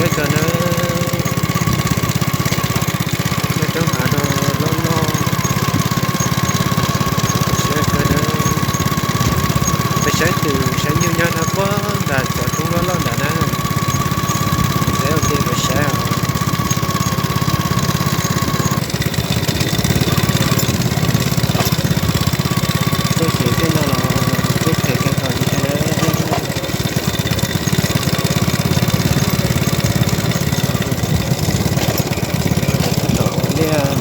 Siab kawg na, lub roob hav no loj loj, siab kawg na. Peb saib twm saib nyuj nyob rau puag nram cov roob loj loj nram na, saib ua ke peb saib os. Tuaj ces tej no los tuaj phem kawg nkaus li thiab na. Ua liaj,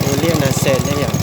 ua liaj nas xes ne yom.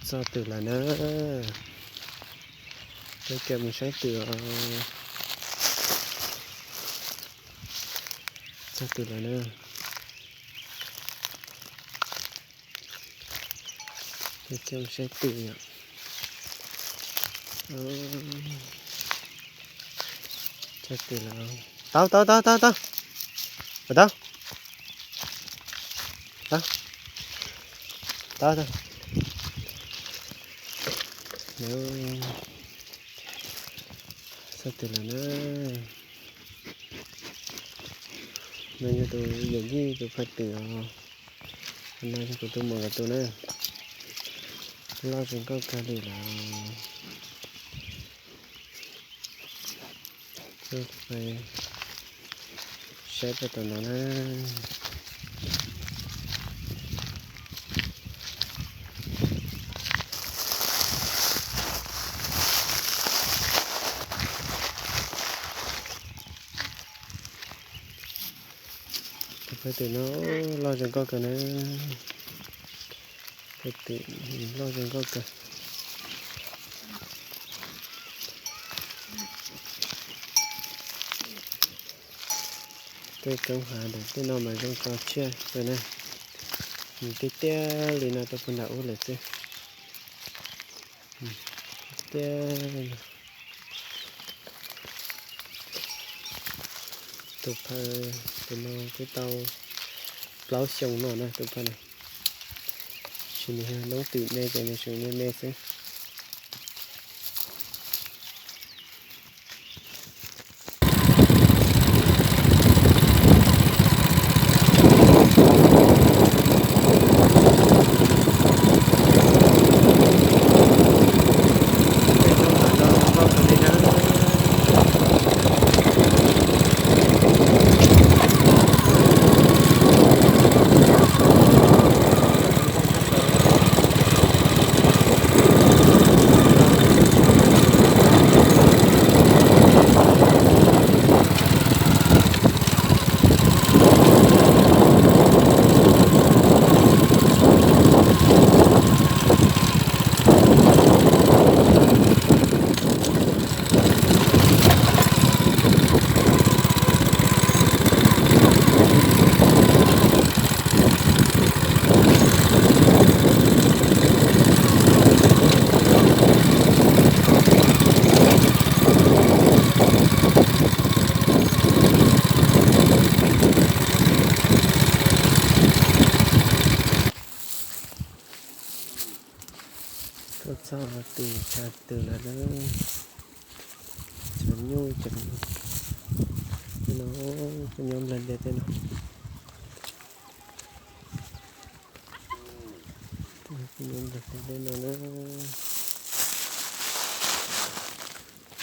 Txog twm lawm na. Peb cia mus saib twm os. Txog twm lawm na. Peb cia mus saib twm yom. Txog twm lawm. Tau tau tau tau tau. Tau tau. Tau tau. Txog twm lawm na. No yog tus yawm yij tus phaj twm os. No yog kuv tus muam nkawd tus na. Loj zoo nkauj kawg li lawm. Saib puag tom no na. Tus phaj twm no loj zoo nkauj kawg na. Phaj twm loj zoo nkauj kawg. Tej roob hav ntawm tej no mas zoo tso tshiab kawg na. Nws tiaj tiaj li no tau puag nram ub lawm xwb. Tiaj. Tus phaj, tus no twb tau plaub xyoo no na tus phaj no. Tab sis nws yog noob twm me ces nws tseem me me xwb. Twm tshav twm lawm na, tshav nyuj tshav no, kuj nyob nplawg dej tej no. Kuj nyob nplawg dej tej no na.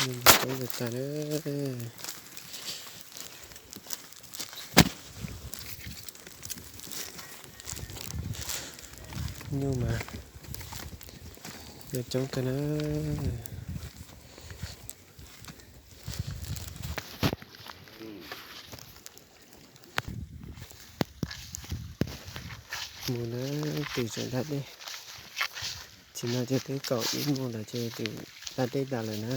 Nyuj ntau tag na. Nyuj mas yog coob kawg na. Mus na, twm tseem da dej. Tsis no ces twb kaum ib moos lawm ces twm da dej tas lawm na.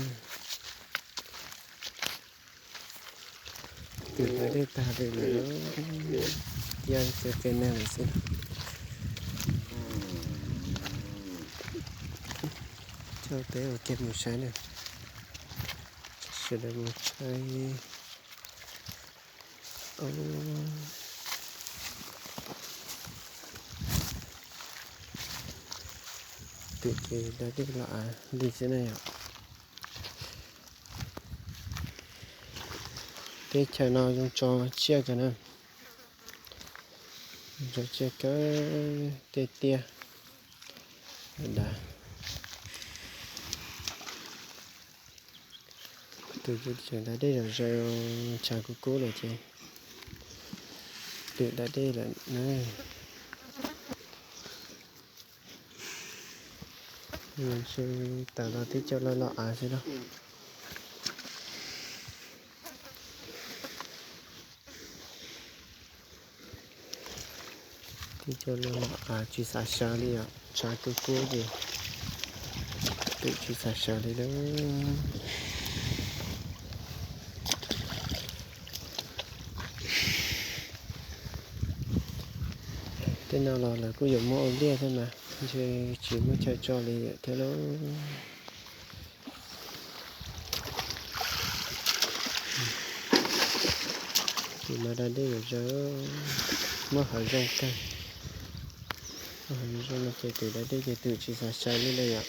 Twm da dej tag li lawm, ya txawv txav neeg lawm xwb. Coj peb ua ke mus saib na. Sawv daws mus saib. Twm ces da dej los av li xwb na yom. Teb chaws no zoo tso tsiaj kawg na. Zoo tso tsiaj kawg, tej tiaj dav. Twm tseem da dej zom zaws, tshav kub kub lawm ces twm da dej lawm na. Ntshe tas los twb coj loj loj av xwb lauj. Twb coj loj loj av tsis xav sawv li os, tshav kub kub ces twm tsis xav sawv li lauj. Tej no los lawv kuj yuav muab ua liaj thiab mas, ntshe tsis muaj chaw tso li thiab lauj. Twm mas da dej zom zaws, muab hav zoov tag. Muab hav zoov no ces twm da dej ces twm tsis xav sawv li lawm yom.